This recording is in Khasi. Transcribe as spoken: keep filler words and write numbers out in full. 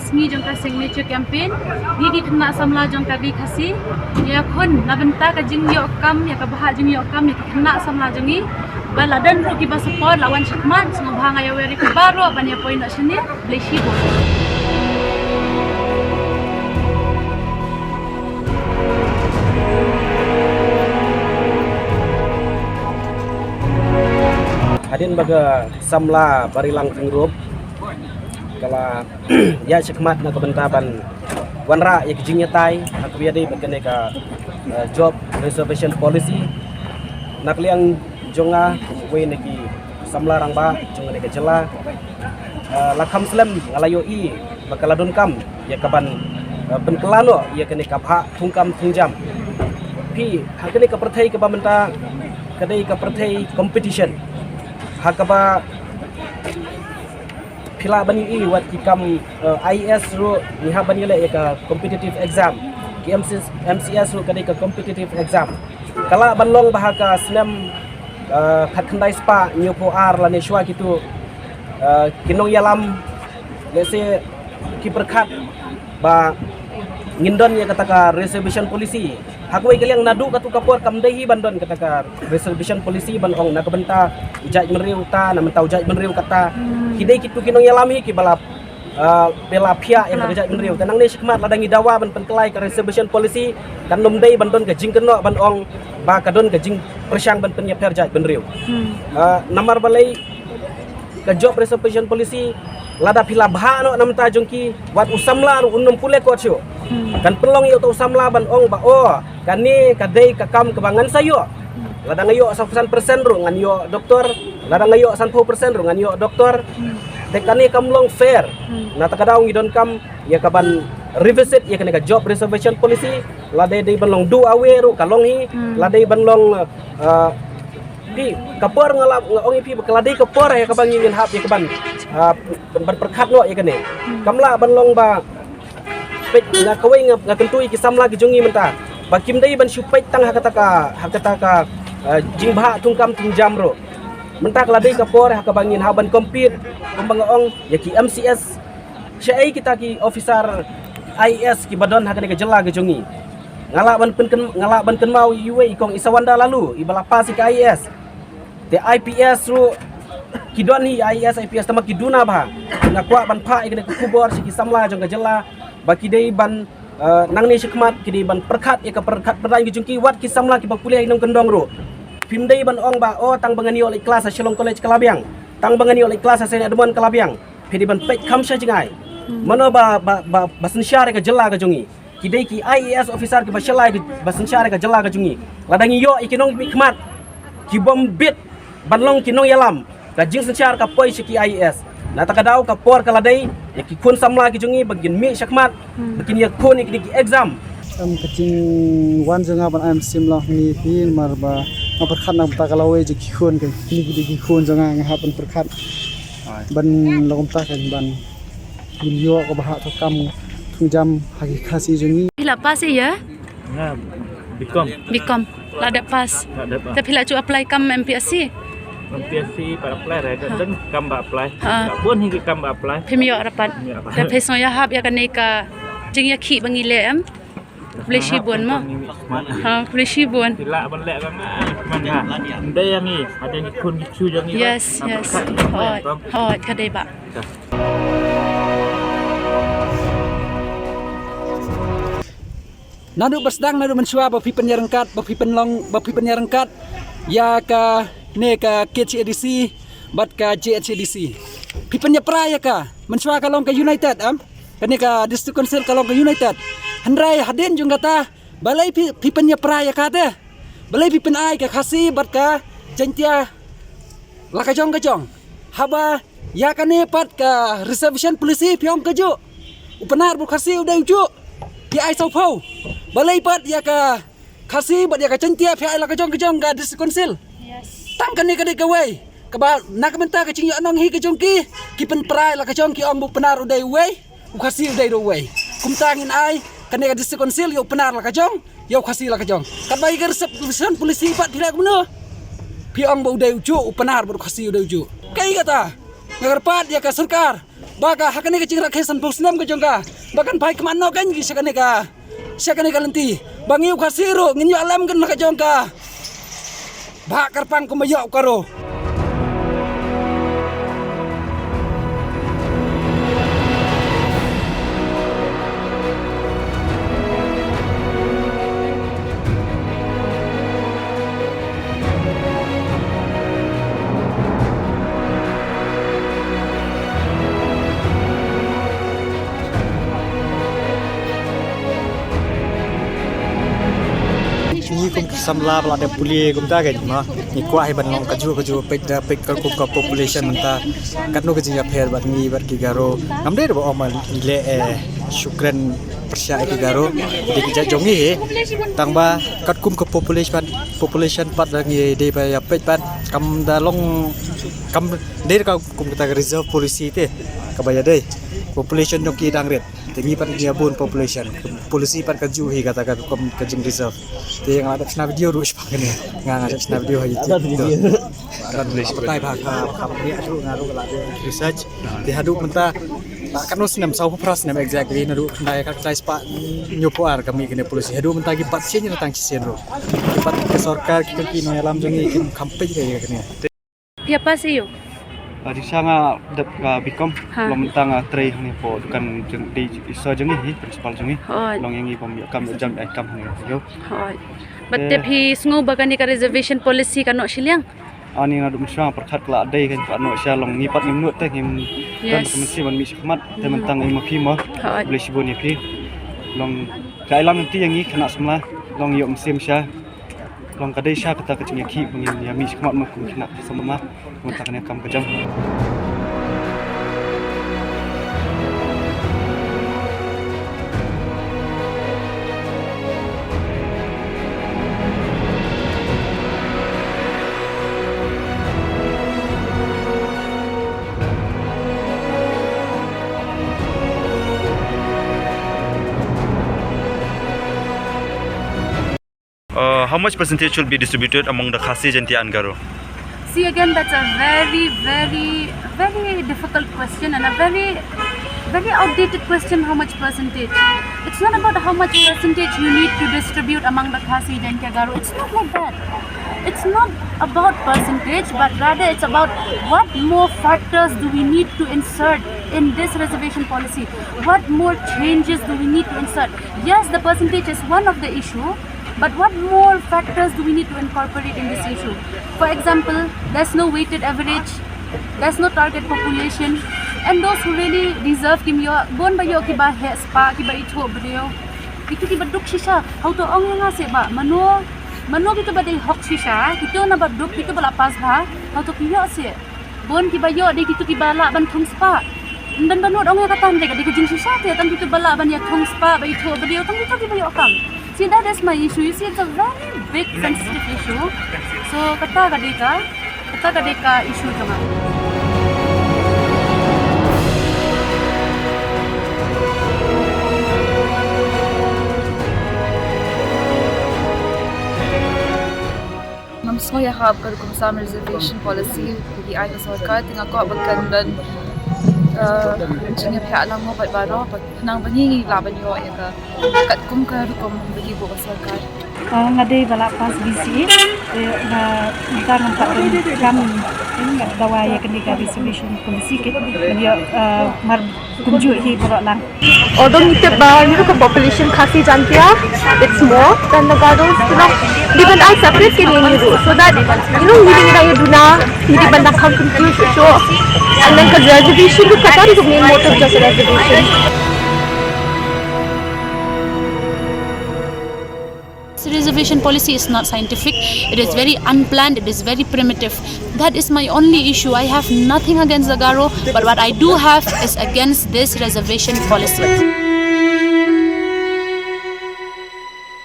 Sngi jong ka signature campaign, ngi ki khynnah samla jong ka Ri Khasi, ïa khun na bynta ka jingïoh kam, ïa ka bhah jingïoh kam ïa ki khynnah samla jong ngi. Ba la don ruh kiba support, la wan shakhmat, sngewbha nga ïa wer ïa phi baroh ban ïa poi noh shane. Khublei shibun. Hadien ba ka samla Barilang Pyngrope ka la ïaid shakhmat na ka bynta ban wanrah ïa ka jingïatai ha kaba ïadei bad kane ka, eh, job reservation policy. Na ka liang jong nga, uwei na ki samla rangbah jong kane ka jylla, eh, la kham slem nga la ïohi ba ka la donkam ïa kaban, eh, pynkylla noh ïa kane ka bhah thungkam thungjam. Phi, ha kane ka pyrthei kaba mynta ka dei ka pyrthei competition. Ha kaba phi lah ban ïohi wat ki kam, eh, I A S ruh ngi hap ban ïaleh ïa ka competitive exam. Ki M C S, M C S ruh ka dei ka competitive exam. Ka lah ban long ba ha ka snem, eh, khatkhyndai spah hynñiewphew ar lane shuwa kito, eh, ki nongïalam, lehse ki pyrkhat ba ngin don ïa kata ka reservation policy. Ha kawei ka liang naduh katto ka por kam dei hi ban don kata ka reservation policy ban ong na ka bynta u jaitbynriew kata, na bynta u jaitbynriew kata. Hmm. Ki dei kito ki nongïalam hi kiba la, ah, pela phiah ïa ka jaitbynriew. Te nangne shakhmat lada ngi dawa ban pynkylla ïa ka reservation policy, kan ym dei ban don ka jingkynnoh ban ong ba ka don ka jingpyrshang ban pynïapher jaitbynriew. Hmm. Ah, namar balei ka job reservation policy, lada phi la bhah noh na bynta jong ki, wat u samla ruh un ym pule kot shuh. Hmm. Kan pynlong ïa uta u samla ban ong ba, oh, kane ka dei ka kam kaba ngan sa ïoh. Hmm. Lada nga ïoh saw phew san percent ruh ngan ïoh doktor, lada nga ïoh sanphew percent ruh ngan ïoh doktor. Hmm. Te kane kam long fair. Hmm. Na kata ka daw ngi donkam ïa kaban revisit ïa kane ka job reservation policy, lada dei ban long do away ruh ka long hi, hmm, lada dei ban long, uh, Phi, ka por nga la, nga ong ïa phi ba ka la dei ka por ïa kaba ngi ngin hap ïa kaban, ah, ban, ban pyrkhat noh ïa kane. Hmm. Kam lah ban long ba peit, nga kawei nga, nga kyntu ïa ki samla ki jong ngi mynta ba kim dei ban shu peit tang ha kata ka, ha kata ka, ah, jingbhah thungkam thungjam ruh. Mynta ka la dei ka por ha kaba ngin hap ban compete, kumba nga ong, ïa ki M C S. Shaei kita ki officer I A S kiba don ha kane ka jylla ka jong ngi? Nga lah ban pyn-, nga lah ban kynmaw ïa iwei i kong Isawanda Laloo, iba la pass ïa ka I A S. Te I P S ruh ki don hi, I A S, I P S, tangba ki duna bha. Nga kwah ban phah ïa kane ka khubor sha ki samla jong ka jylla ba ki dei ban, eh, nangne shakhmat ki dei ban pyrkhat ïa ka pyrkhat pyrdain ki jong ki, wat ki samla kiba pule ha ki nongkyndong ruh. Phim dei ban ong ba, oh, tang ba ngan ïoh leit klas ha Shillong College ka la biang, tang ba ngan ïoh leit klas ha Saint Edmund ka la biang. Phi dei ban peit kham sha jngai. Hmm. Mano ba, ba, ba, ba synshar ïa ka jylla ka jong ngi? Ki dei ki I A S officer kiba shalai ba synshar ïa ka jylla ka jong ngi. Lada ngi ïoh ïa ki nongmihkhmat kibym bit ban long ki nongïalam, ka jingsynshar ka poi sha ki I A S. Na kata ka daw ka por ka la dei ïa ki khun samla ki jong ngi ba kin mih shakhmat, hmm, ba kin ïakhun ïa kine ki exam. Em, ka jingwan jong nga ban ai mynsiem lang hangne phi, namar ba nga pyrkhat na ka bynta ka lawei jong ki khun, kine ki dei ki khun jong nga, nga hap ban pyrkhat ban long kumta, kan ban ïoh ka bhah thungkam thungjam ha ki Khasi jong ngi. Phi la pass ïa? Nga B Com. B Com. La dep pass. La dep pass. Te phi la ju apply kam M P S C? M P S C pat apply re, don, ha, don kam ba apply. Ha. Ka bun hi ki kam ba apply. Phim ïoh re pat. Phim ïoh re pat. Te phi sngew ïahap ïa kane ka jingïakhih ba ngi leh em? Khublei shibun mo. Ha, khublei shibun. Phi lah ban leh ka nga, man ha. Ym dei ïa ngi, hadien ki khun ki ksu jong ngi. Yes, yes. Hooid, hooid, ka dei ba. Naduh ba sdang, naduh mynshuwa ba phi pynïaryngkat, ba phi pynlong, ba phi pynïaryngkat ïa kane ka K H A D C bad ka J H A D C. Phi pynïapra ïa ka, mynshuwa ka long ka United, em? Kane ka District Council ka long ka United. Hynrei hadien jong kata, balei phi, phi pynïapra ïa kata? Balei phi pynai ka Khasi bad ka Jaintia la ka jong ka jong? Haba ïa kane pat ka reservation policy phi ong kajuh, u Pnar bad u Khasi u dei ujuh, phi ai sawphew. Balei pat ïa ka Khasi bad ïa ka Jaintia phi ai la ka jong ka jong ka District Council? Yes. Tang kane ka dei kawei kaba na ka bynta ka jingïohnong hi ka jong ki, ki pynpra la ka jong, ki ong ba u Pnar u dei uwei, u Khasi u dei ruh uwei. Kumta ngin ai kane ka District Council ïa u Pnar la ka jong, ïa u Khasi la ka jong. Katba ïa ka reservation policy pat phi leh kumno? Phi ong ba u dei ujuh, u Pnar bad u Khasi u dei ujuh. Kaei kata? Nga kyrpad ïa ka sorkar Ba ka ha kane ka jingrakhe sanphew snem ka jong ka ba kan phai khmat noh kein ki sha kane ka, sha kane ka lynti. Ba ngi u Khasi ruh ngin ïoh lem kein ha ka jong ka. Ba kyrpang kumba ïoh u Garo. Ngi kum ki samla ba la dep pule kumta kein ma, ngi kwah hi ban long kajuh kajuh, peit da peit ka kum ka population mynta. Katno ka jingïapher bad ngi bad ki Garo. Ngam dei da ba ong ma ngi leh, eh, shu kren pyrshah ïa ki Garo, dei ki jait jong ngi hi. Tang ba katkum ka population, population pat da ngi dei ba ïa peit pat, kam da long, kam dei da ka kum kata ka reserve policy te kaba ïadei. Population jong ki dang rit. Te ngi pat ngi ïa bun population. Policy pat kajuh hi kata ka kum ka jing reserve. Te nga la dep shna video ruh shaphang kane. Nga, nga dep shna video ha YouTube. Ada video. Ada video. Batai ba ka, ka, ka, ka, ka, ka, research. Te haduh mynta, ah, katno snem, saw phew phra snem exactly, naduh khyndai ka khyndai spah hynñiew phew ar ka mih kane policy. Haduh mynta ki bat sien ïa tang shisien ruh. Ki bat ka sorkar, ki, ki nongïalam jong ngi kim kham peit ïa kane. Phi ïa pass aiu? Ah, dei sa nga dep ka B Com, ha. Long mynta nga trei hangne hapoh dukan jong, dei i sir jong ngi, principal jong ngi. Hooid. Long ïa ngi bym ïoh kam, jam ïa kam hangne. Hooid. But eh, te phi sngew ba kane ka reservation policy ka noh shiliang? Ani nga dum shuwa pyrkhat ka la dei kan ka noh sha long ngi pat ngim nud te ngim don. Yes. Ka mynsiem ban mih shakhmat te. Hmm. Mynta nga ïa ma phi mo. Hooid. Khublei shibun ïa phi. Long ka ïalam lynti ïa ngi khynnah samla long ïoh mynsiem sha. Long ka dei sha kata ka jingïakhih ba ngin ïa mih shakhmat mo kum khynnah samla. Mynta kane kam ka jam. Uh, how much percentage should be distributed among the Khasi, Jaintia and Garo? See, again, that's a very, very, very difficult question and a very, very outdated question, how much percentage. It's not about how much percentage you need to distribute among the Khasi, Jaintia, Garo. It's not like that. It's not about percentage, but rather it's about what more factors do we need to insert in this reservation policy? What more changes do we need to insert? Yes, the percentage is one of the issue, but what more factors do we need to incorporate in this issue? For example, there's no weighted average, there's no target population, and those who really deserve kim ïoh, bun ba ïoh kiba heh spah, kiba ithuh briew. Kito kiba duk shisha, hato ong ïa nga seh ba mano, mano kito ba dei hok shisha, kito na ba duk, kito ba la pass bha, hato ki ïoh seh. Bun kiba ïoh dei kito kiba lah ban thung spah. Ym don ba nud ong ïa kata, ym dei ka dei ka jingshisha te, tang kito ba lah ban ïa thung spah, ba ithuh briew, tang kito kiba ïoh kam. See, that is my issue. You see, it's a very big sensitive issue. So kata ka dei ka, kata ka dei ka issue jong nga. Ngam sngew ïahap ka rukom sam reservation policy ba ki ai ka sorkar, te nga kwah ba kan don, eh, jingïapher lang mo bad baroh, ba khnang ba ngi ngi lah ban ïoh ïa ka katkum ka rukom ba ki buh ka sorkar. Ah, nga dei ba la pass B C A, te ba mynta ngam pat don kam, em, dawa ïa kane ka reservation policy kit, ban ïoh, eh, mar kumjuh hi baroh lang. Although ngi tip ba, you know, ka population Khasi Jaintia, it's more than the Garos, you know, they can ai separate ke ngi ruh, so that, you know, ngi ngi ïa duna, ngi ban da kham confuse shuh. And then ka reservation ruh kata ruh main motive jong ka reservation. This reservation policy is not scientific. It is very unplanned. It is very primitive. That is my only issue. I have nothing against the Garo, but what I do have is against this reservation policy.